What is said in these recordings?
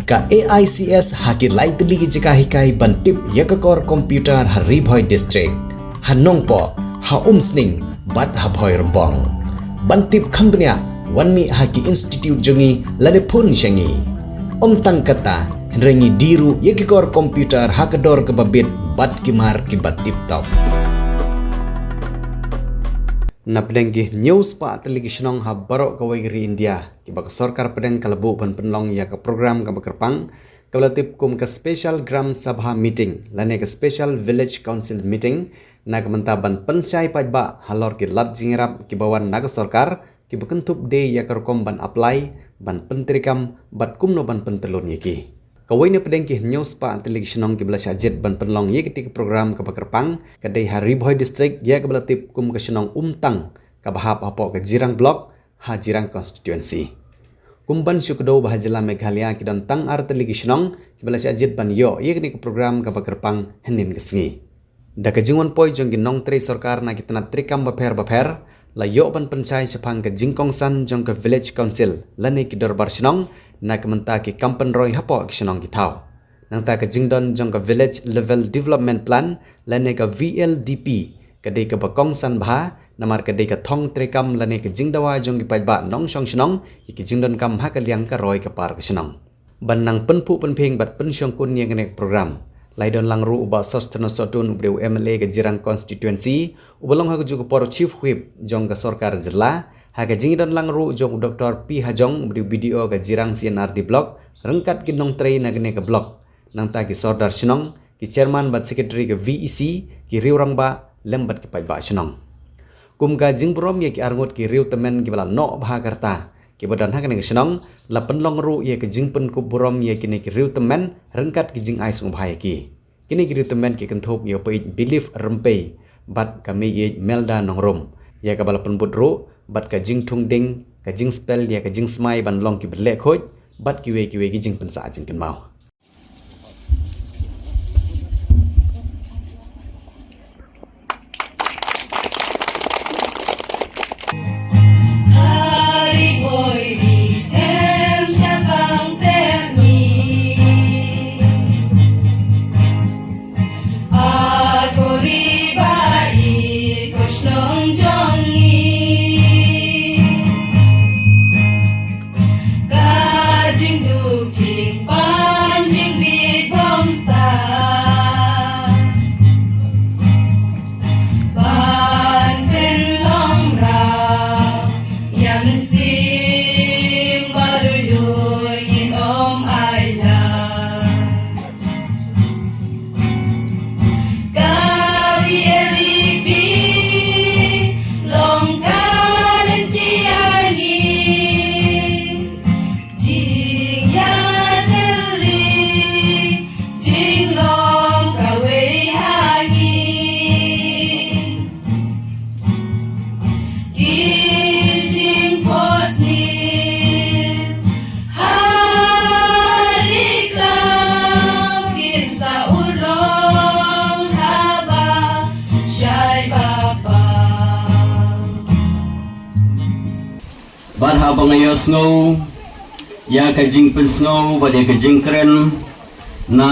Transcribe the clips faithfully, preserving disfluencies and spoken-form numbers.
Ka A I C S ha ki lai tylli ki jaka hikai ban tip ïa ka kor computer ha Ri Bhoi District, ha Nongpoh, ha Umsning bad ha Bhoirymbong. Ban tip kham bniah, wan mih ha ki institute jong ngi lane phone sha ngi. Ym tang kata, hynrei ngi die ruh ïa ki kor computer ha ka dor kaba bit bad ki mar kiba tip top. Na pdeng ki hynñiew spah tylli ki shnong ha baroh kawei ka ri India, kiba ka sorkar pdeng ka la buh ban pynlong ïa ka program kaba kyrpang, kaba la tip kum ka Special Gram Sabha Meeting lane ka Special Village Council Meeting, na ka bynta ban pynshai paidbah halor ki lad jingïarap kiba wan na ka sorkar, kiba kynthup de ïa ka rukom ban apply, ban pyntreikam bad kumno ban pyntlun ïa ki. Kawei na pdeng ki hynñiew spah tylli ki shnong kiba la shah jied ban pynlong ïa kata ka program kaba kyrpang, ka dei ha Ri Bhoi District, ïa kaba la tip kum ka shnong Umtang, kaba hap hapoh ka Jirang Block, ha Jirang Constituency. Kum ban shu kdew ba ha jylla Meghalaya ki don tang ar tylli ki shnong kiba la shah jied ban ïoh ïa kane ka program kaba kyrpang hynnin ka sngi. Da ka jingwan poi jong ki nongtrei sorkar na ki tnat treikam bapher bapher, la ïoh ban pynshai shaphang ka jingkongsan jong ka Village Council lane ki dorbar shnong, na ka bynta ki kam pynroi hapoh ki shnong ki thaw. Nangta ka jingdon jong ka Village Level Development Plan lane ka V L D P, ka dei kaba kongsan bha, namar ka dei ka thong treikam lane ka jingdawa jong ki paidbah nongshong shnong ïa ki jingdonkam ha ka liang ka roi ka par ka shnong. Ban nang pynphuh pynphieng bad pynshongkun ïa kane ka program, la ïadon lang ruh u Bah Sosthenes Sohtun, uba dei u M L A ka Jirang Constituency, uba long ha kajuh ka por u Chief Whip jong ka sorkar jylla, ha ka jingdon lang ruh jong u Doctor P Hajong, uba dei u B D O ka Jirang C and R D Block, ryngkat ki nongtrei na kane ka block, nangta ki sordar shnong, ki chairman bad secretary ka V E C, ki riew rangbah, lem bad ki paidbah shnong. Kum ka jingburom ïa ki arngut ki riew tymmen kiba la noh bha ka rta, kiba don ha kane ka shnong, la pynlong ruh ïa ka jingpynkup burom ïa kine ki riew tymmen ryngkat ki jingai sngewbha ïa ki. Kine ki riew tymmen ki kynthup ïa u Paieit Believe Rympei bad ka Meieit Melda Nongrum, ïa kaba la pynbud ruh bad ka jingthung ding, ka jingspel ïa ka jingsmai ban long kiba leh khuid, bad kiwei kiwei ki jingpynsah jingkynmaw. Ka jingduk jingpang jingbit bymstad, ban pynlong rah ïa mynsiem ba lui lui ngin ym ailad. Ka V L D P long ka lynti ha ngi, jingïatylli jinglong kawei ha ngi. Ki jingphohsniew ha ri klam kin sa urlong haba shai ba pang. Bad haba nga ïohsngew ïa ka jingpynsngew bad ïa ka jingkren na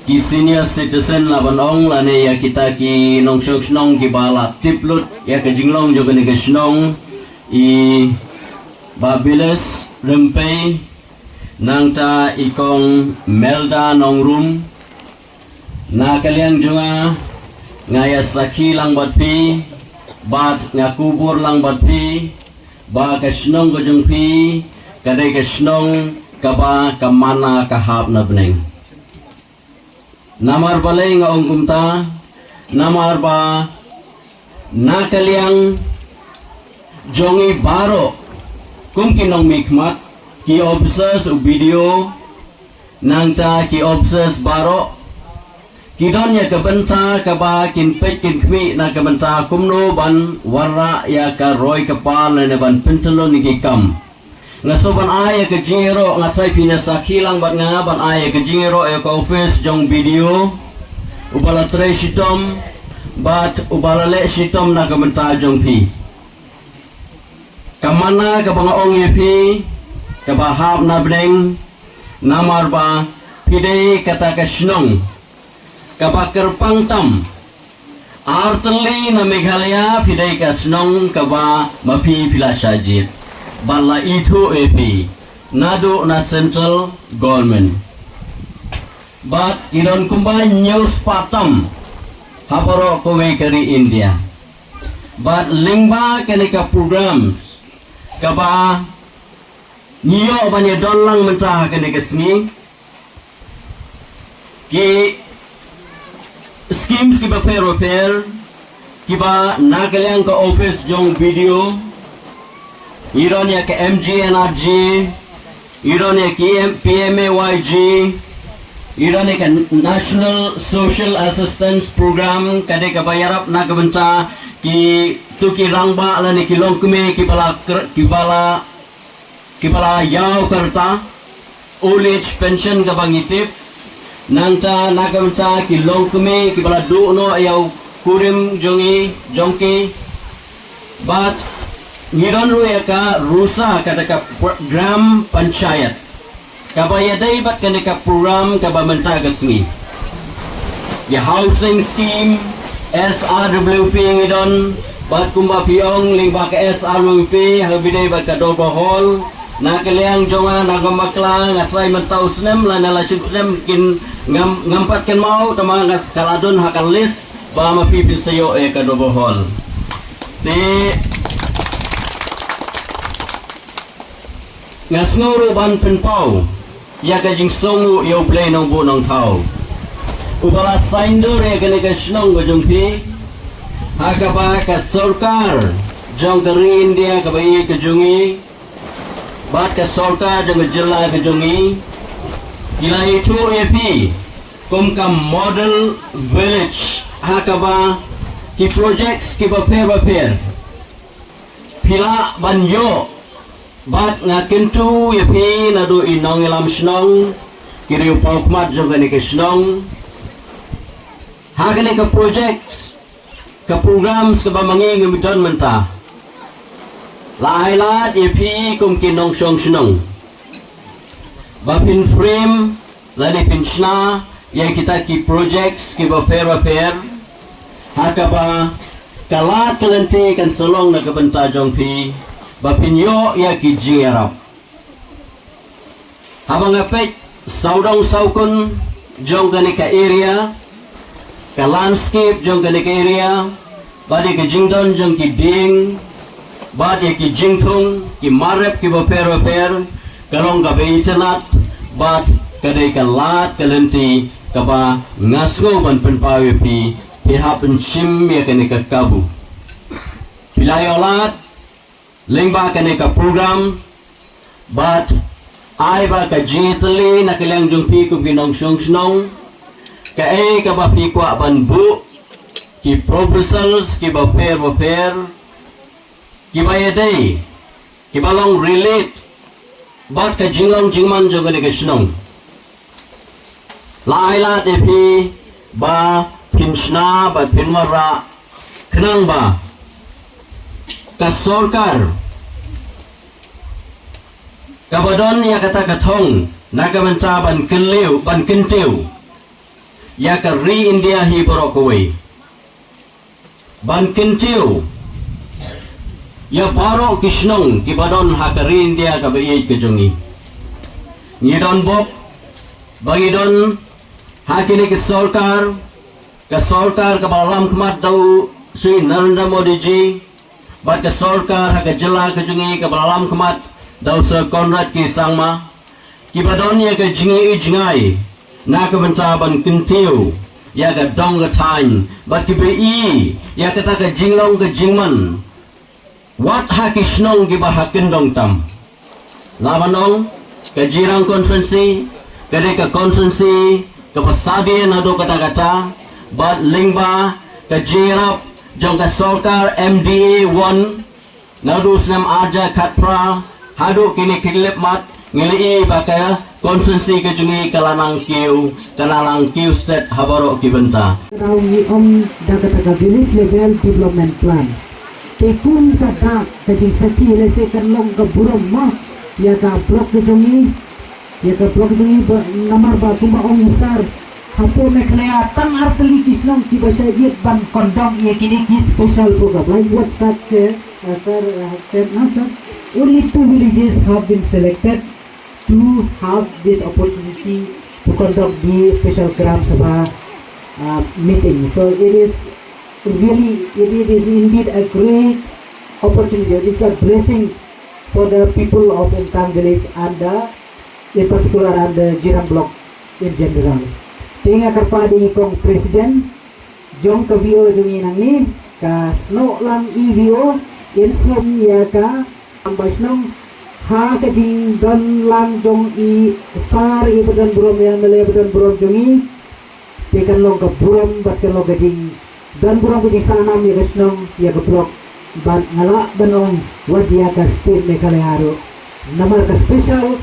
ki senior citizen, la ban ong lane ïa kita ki nongshong shnong kiba la tip lut ïa ka jinglong jong kane ka shnong, i Bah Believe Rympei, nangta i Kong Melda Nongrum, na ka liang jong nga, nga ïa sakhi lang bad phi, bad nga kubur lang bad phi, ba ka shnong ka jong phi ka dei ka shnong kaba ka mana ka hap na bneng. Namar balei nga ong kumta? Namar ba na ka liang jong ngi baroh kum ki nongmihkhmat, ki officers, u B D O, nangta ki officers baroh, ki don ïa ka bynta kaba kin peit kin khmih na ka bynta kumno ban wanrah ïa ka roi ka par lane ban pyntylun ïa ki kam. Nga sngewbha ban ai ïa ka jingïaroh, nga tharai phin ïa sakhi lang bad nga, ban ai ïa ka jingïaroh ïa ka office jong B D O, uba la trei shitom bad uba la leh shitom na ka bynta jong phi. Ka mana kaba nga ong ïa phi, kaba hap na bneng, Namar ba phi dei kata ka shnong kaba kyrpang tam. Artylli na Meghalaya phi dei ka shnong kaba ma phi phi la shah jied bad la ithuh ïa phi naduh na central government. Bad i don kumba hynñiew spah tam ha baroh kawei ka ri India. Bad lyngba kane ka programs kaba ngi ïoh ban ïa don lang mynta ha kane ka sngi, ki schemes kiba pher bapher kiba na ka liang ka office jong B D O, i don ïa ka M G N R G, i don ïa ka P M A Y G, i don ïa ka National Social Assistance Program, ka dei kaba ïarap na ka bynta ki tu ki rangbah lane ki longkmie kiba la kr- kiba la kiba la ïaw ka rta, old age pension kaba ngi tip, nangta na ka bynta ki longkmie kiba la duh noh ïa u kurim jong i jong ki. Bad ngi don ruh ïa ka RUSA, kata ka pr- Gram Panchayat, kaba ïadei bad kane ka program kaba mynta ka sngi. Ïa housing scheme, S R W P ngi don, bad kumba phi ong lyngba ka S R W P ha kaba ïadei bad ka dorbar hall. Na ka liang jong nga, na ka bakla, nga trai mynta u snem lane la shim snem kin ngam ngam pat kynmaw, tangba nga ka la don ha ka list ba ma phi phin sa ïoh ïa ka dorbar hall. Te nga sngew ruh ban pynpaw ïa ka jingsngew ïa U Blei Nongbuh Nongthaw, uba la saiñdur ïa kane ka shnong ka jong phi, ha kaba ka sorkar jong ka ri India kaba ïeit ka jong ngi bad ka sorkar jong ka jylla ka jong ngi ki la ithuh ïa phi kum ka model village, ha kaba ki projects kiba pher bapher phi lah ban ïoh. Bad nga kyntu ïa phi naduh i nongïalam shnong, ki riewpawkhmat jong kane ka shnong, ha kane ka project, ka programs kaba ma ngi ngim don mynta, la ai lad ïa phi kum ki nongshong shnong ba phin frame lane phin shna ïa kita ki projects kiba pher bapher, ha kaba ka lad ka lynti kan sa long na ka bynta jong phi ba phin ïoh ïa ki jingïarap. Haba nga peit sawdong sawkun jong kane ka area, ka landscape jong kane ka area, bad ïa ka jingdon jong ki dieng bad ïa ki jingthung, ki mar rep kiba pher bapher, ka long kaba itynnad bad ka dei ka lad ka lynti kaba nga sngew ban pynpaw ïa phi, phi hap ban shim ïa kane ka kabu. Phi la ïoh lad lyngba kane ka program, bad ai ba ka jingïatylli na ka liang jong phi kum ki nongshong shnong, kaei kaba phi kwah ban buh, ki proposals kiba pher bapher, kiba ïadei, kiba long relate bad ka jinglong jingman jong kane ka shnong, la ai lad ïa phi ba phin shna bad phin wanrah, khnang ba ka sorkar kaba don ïa kata ka thong na ka bynta ban kyntiew, ban kyntiew ïa ka ri India hi baroh kawei, ban kyntiew ïa baroh ki shnong kiba don ha ka ri India kaba ïeit ka jong ngi. Ngi don bok ba ngi don ha kine ki sorkar, ka sorkar kaba la lam khmat da u Shri Narendra Modi ji, bad ka sorkar ha ka jylla ka jong ngi kaba la lam khmat da u Sir Conrad K Sangma, kiba don ïa ka jingïohi jngai na ka bynta ban kyntiew ïa ka dong ka thaiñ, bad kiba ïohi ïa kata ka jinglong ka jingman wat ha ki shnong kiba ha kyndong tam. La ban ong, ka Jirang constituency ka dei ka constituency kaba sa die naduh katta katta, bad lyngba ka jingïarap jong ka sorkar M D A one, naduh snem arhajar khatphra haduh kine ki khyllipmat, ngi la ïohi ba ka constituency ka jong ngi ka la nang kiew, ka la nang kiew stet ha baroh ki bynta. Ka daw ngi ong da kata ka village level development plan. Te kum ka dak ka jingsakhi lehse kan long ka burom mo ïa ka block ka jong ngi. Ïa ka program ba namar ba kumba ong i sir, hapoh Meghalaya tang artylli ki shnong kiba shah jied ban conduct ïa kine ki special program. Like what sir said, uh, sir, uh, said, no, sir. Only two villages have been selected to have this opportunity to conduct the special Gram Sabha, uh, meeting. So it is really, it, it is indeed a great opportunity. It is a blessing for the people of Umtang village and the, in particular, and the Jirang block in general. Te nga kyrpad ïa i kong president jong ka V O jong i nangne, ka Snohlang E V O, in sngewbha ïa ka, bai shnong, ha ka jingdon lang jong i sir, i ba don burom, i M L A ba don burom jong i. Te kan long ka burom bad kan long ka jingdon burom, ka jingsngewnam ïa ka shnong, ïa ka block. Bad nga lah ban ong wat ïa ka state Meghalaya ruh. Namar ka special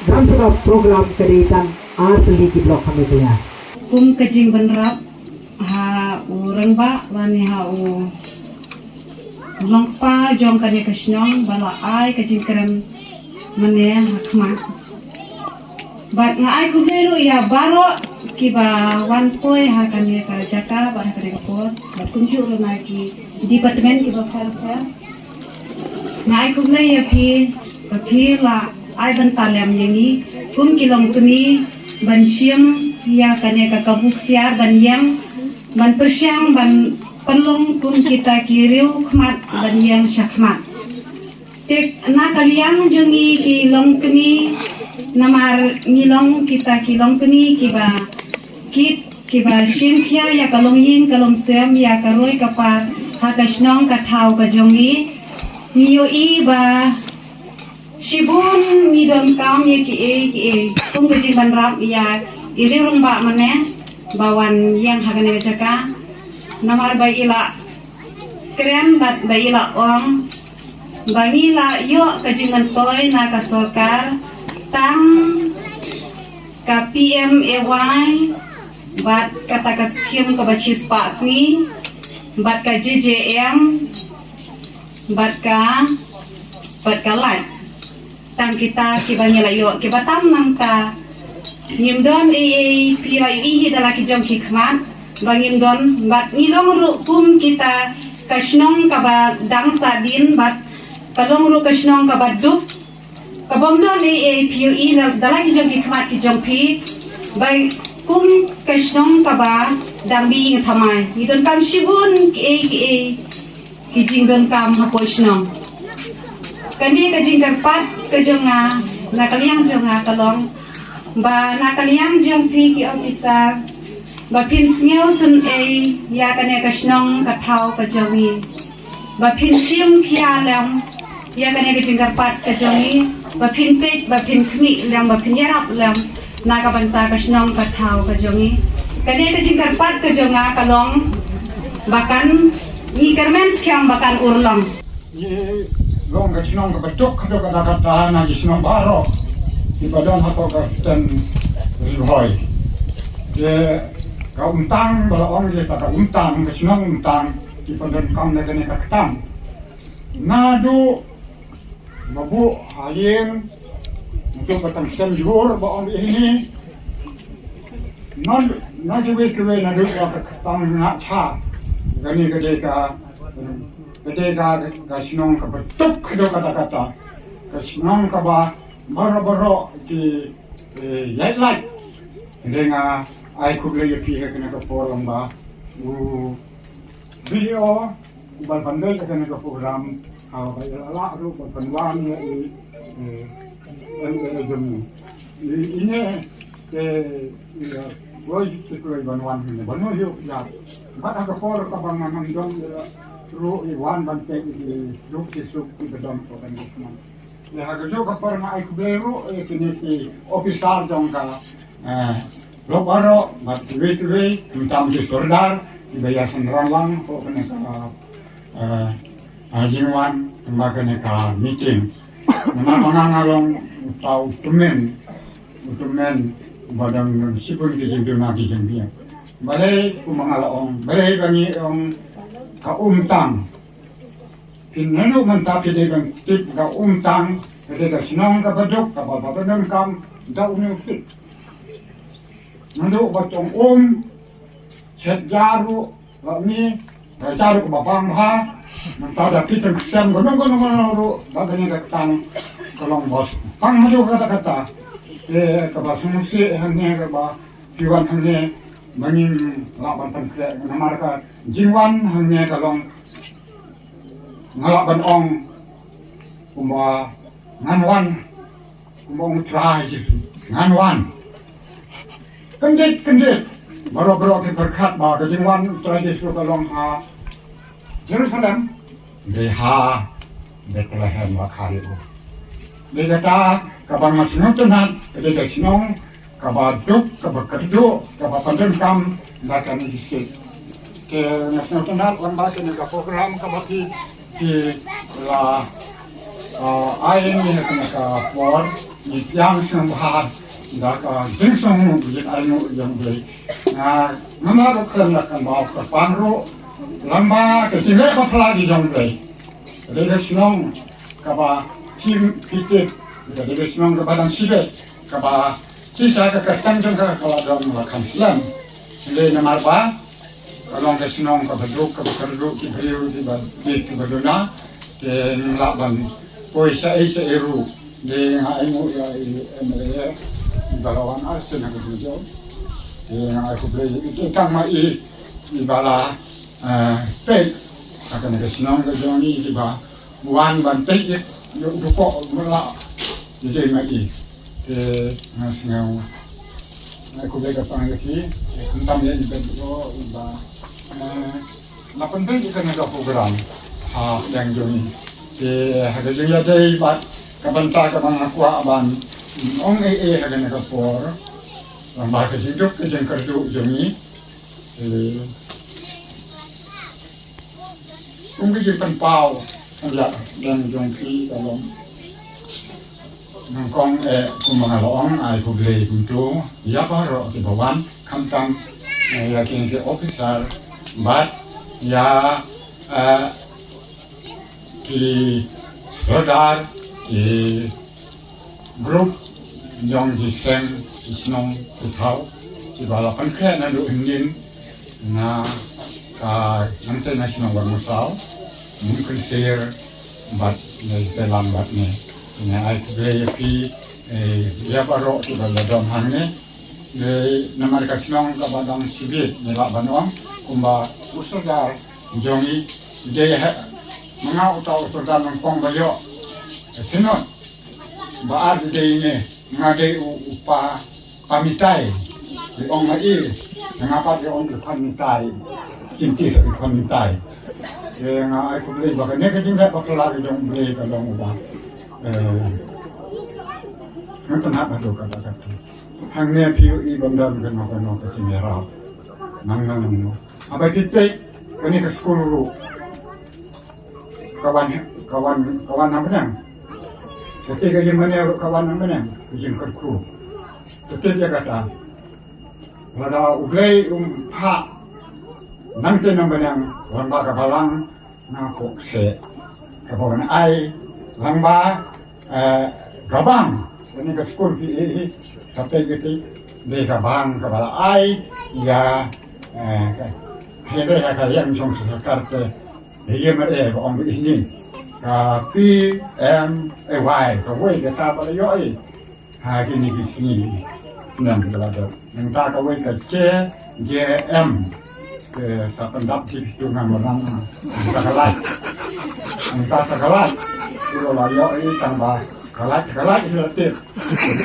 Gram Sabha program ka dei tang artylli ki block ha Meghalaya. Kum ka jingbynrap ha u rangbah lane ha u longkpa jong kane ka shnong ba la ai ka jingkren mynne ha khmat. Bad nga ai khublei ruh ïa baroh kiba wan poi ha kane ka jaka bad ha kane ka por, bad kumjuh ruh na ki department kiba pher pher. Nga ai khublei ïa phi ba phi la ai bynta lem ïa ngi kum ki longkmie ban shim ïa kane ka kabu ksiar ban ïeng, ban pyrshang ban pynlong kum kita ki riew khmat ban ïeng sha khmat. Te na ka liang jong ngi ki longkmie, namar ngi long kita ki longkmie kiba kit, kiba shim khia ïa ka longïing ka longsem, ïa ka roi ka par ha ka shnong ka thaw ka jong ngi. Ngi ïohi ba shibun ngi donkam ïa kiei kiei kum ka jingbynrap ïa i riew rangbah mynne ba wan ïeng ha kane ka jaka. Namar ba i la kren bad ba i la ong ba ngi la ïoh ka jingmyntoi na ka sorkar, tang ka P M A Y bad kata ka skim kaba shispah sngi bad ka J J M bad ka, bad ka light. Tang kita kiba ngi la ïoh, kiba tam nangta ngim don ei ei. Phi la ïohi hi da la ki jong ki khmat ba ngim don, bad ngi long ruh kum kita ka shnong kaba dang sahdien, bad ka long ruh ka shnong kaba duk, kabym don ei ei. Phi ïohi da la ki jong ki khmat ki jong phi ba kum ka shnong kaba dang beiing thymmai. Ngi donkam shibun kiei kiei ki jingdonkam hapoh shnong. Kane ka jingkyrpad ka jong nga, na ka liang jong nga ka long ba na ka liang jong phi ki officer, ba phin sngew sngewsih ïa kane ka shnong ka thaw ka jong ngi, ba phin shim khia lem ïa kane ka jingkyrpad ka jong ngi, ba phin peit, ba phin khmih lem, ba phin ïarap lem na ka bynta ka shnong ka thaw ka jong ngi. Kane ka jingkyrpad ka jong nga ka long ba kan, ngi kyrmen skhem ba kan urlong. Ngi long ka shnong kaba duk haduh katta katta na ki shnong baroh kiba don hapoh ka stem Ri Bhoi. Te ka Umtang, ba la ong ïa ka Umtang, ka shnong Umtang, ki pyndonkam na kane ka kyrteng. Naduh ba buh ha ïing, naduh ba tang shem jhur ba ong ïa ini. Na, na kiwei kiwei naduh ba ka kyrteng Ngaicha. Kane ka dei ka, ka dei ka, ka shnong kaba duk haduh katta katta. Ka shnong kaba baroh baroh ki, eh, ïaid lait. Te nga ai khublei ïa phi ha kane ka por, long ba u B D O u ban pynbeit ïa kane ka program, ha ba ïa la lah ruh ban pynwan ïa i, eh, M L A jong ngi. I, ine, eh, ïa, wei ki kloi ban wan kine, ban ïoh ïa. Bad ha ka por kaba nga ngam don ïa ruh, i wan ban peit ïa ki duk ki suk kiba don hapoh kane ka shnong. Ïa, ha kajuh ka por nga ai khublei ruh ïa kine ki officer jong ka, eh, lok baroh, bad kiwei kiwei, khamtam ki sordar kiba ïa synran lang hapoh kane ka, eh, eh, jingwan, kumba kane ka meeting. Namar ma nga nga long uta u tymmen, u tymmen uba dang, dang shibun ki jingduna ki jingbiang. Balei kumba nga la ong, balei ba ngi ong ka Umtang. Phin ïoh mynta phi dei ban tip ka Umtang, ka dei ka shnong kaba duk, kaba, ba pyndonkam, Da u ne u fit. Ngan duk ba tong um, chet jaru, ba ni, ba jaru ba bang ha, ngan ta da kitang sem, gunung gunung gunung ru, ba gani da tang, kalong bos. Pang maju kata kata. Eh, kaba sungsi, hangne kaba, piwan hangne, mangin lak ban pan kre, namar ka, jingwan hangne kalong, ngalak ban ong, kumba, ngan wan, Kumba u Trai Jisu ngan wan. Kyndit kyndit baroh baroh ki pyrkhat ba ka jingwan u Trai Jisu ka long ha Jerusalem, dei ha Bethlehem ba khari u. Dei kata kaba nga sngewtynnat, dei ka shnong kaba duk, kaba kyrduh, kaba pyndonkam da kane ka state. Te nga sngewtynnat lyngba kane ka program kaba phi Ki la, ah, ai ngi ha kane ka por, ngi pdiang sngewbha da ka jingsngewnguh, jingaiñguh jong U Blei. Nga, nga ruh khlem da kynmaw kyrpang ruh lyngba ka jingleh ba phylla jong U Blei. Ka dei ka shnong kaba kim, phi tip, ka dei ka shnong kaba dang shibit, kaba shisha ka kyrteng jong ka ka la don la kham slem. Hynrei namar ba ka long ka shnong kaba duk, kaba kyrduh, ki briew kiba bit, kiba duna. Te ngim lah ban poi shaei shaei ruh. Te nga ainguh ïa i M L A ba la wan arsien ha ka jingïaid. Te nga ai khublei ïa i, tang ma i, iba la, eh, peit ha kane ka shnong ka jong i, iba wan ban peit ïa u dukok, mala ïa dei ma i. Te nga sngew, nga ai khublei kyrpang ïa phi, khamtam ïa i Bedro, iba, eh, la pynbeit ïa kane ka program ha pdeng jong i. Te ha ka jingïadei bad ka bynta kaba nga kwah ban ong ei ei ha kane ka por, lyngba ka jingduk ka jingkyrduh jong i. Te Kum ka jingpynpaw ka ïa dang jong phi ka long. Nyngkong, eh, kumba nga la ong, ai khublei kumto ïa baroh kiba wan, khamtam, eh, ïa kine ki officer bad ïa, eh, ki sordar, ki group jong ki seng, ki shnong, ki thaw, kiba la pynkhreh naduh hynnin na ka Nongtei na shnong Barmasaw, Mungkynsier bad ne Telang bad ne. Nga ai khublei ïa phi, eh, ïa baroh kiba la don hangne. Dei namar ka shnong kaba dang shibit, ngi lah ban ong kumba u sordar jong i, dei ha, ma nga uta u sordar nyngkong ba ïoh. Ka Synod ba ar dei ngi, nga dei u, u pa, pa Mitai. I ong ma i, nga pat i ong i Khon Mitai. Kynti i Khon Mitai. Te nga ai khublei ba kane ka jingleh bakla ka jong U Blei ka long uba, eh, nga tnat haduh katta katta. Hangne phi ïohi bym don kano kano ka jingïarap. Nang nang nang. Haba phi tip kane ka skul ruh ka wan, ka wan, ka wan na bneng. Ka tip ka jingmane ruh ka wan na bneng. Ka jingkyrkhu. Ka tip ïa kata. Lada U Blei um phah nangtei na bneng, lyngba ka balang na pok se. Kaba wan ai lyngba, eh, ka bang. Kane ka skul phi ïohi, ka peit kata, dei ka bang kaba la ai ïa, eh, ka, hynrei ha ka liang jong ka sorkar te, ïa ma e ba ong ba ïa ni. Ka P M A Y, kawei kata ba la ïohi. Ha kine ki sngi snem ba la dep. Nangta kawei ka J J M. Te sa pyndap ki tu ngan ba nang. Nangta ka lait. Nangta sa ka lait. Ki la ïohi tang ba ka lait, ka lait ki la tip.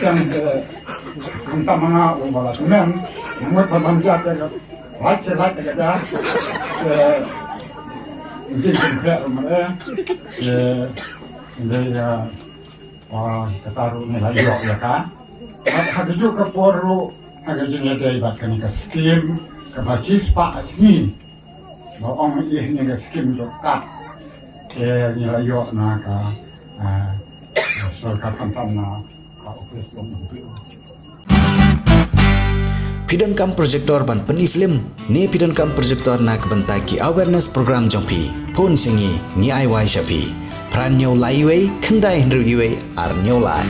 Tang, eh, nangta ma nga u ba la tymmen. Nang mut ba ban jia te ka lait, ka lait ka jia. Eh, ngi kin pek ma eh. Eh, ngi, eh, Ah, kata ruh ngi la ïoh ïa ka. Bad ha kajuh ka por ruh, ha ka jingïadei bad kane ka skim, kaba shispah sngi. Ba ong ïa kane ka skim jong ka. Te ngi la ïoh na ka, ah, sorkar khamtam na ka office jong u. Phi donkam projector ban pyni film, ne phi donkam projector na ka bynta ki awareness program jong phi. Phone sha ngi, ngi ai wai sha phi. Phra hynñiew lai wei, khyndai hynriew wei, ar hynñiew lai.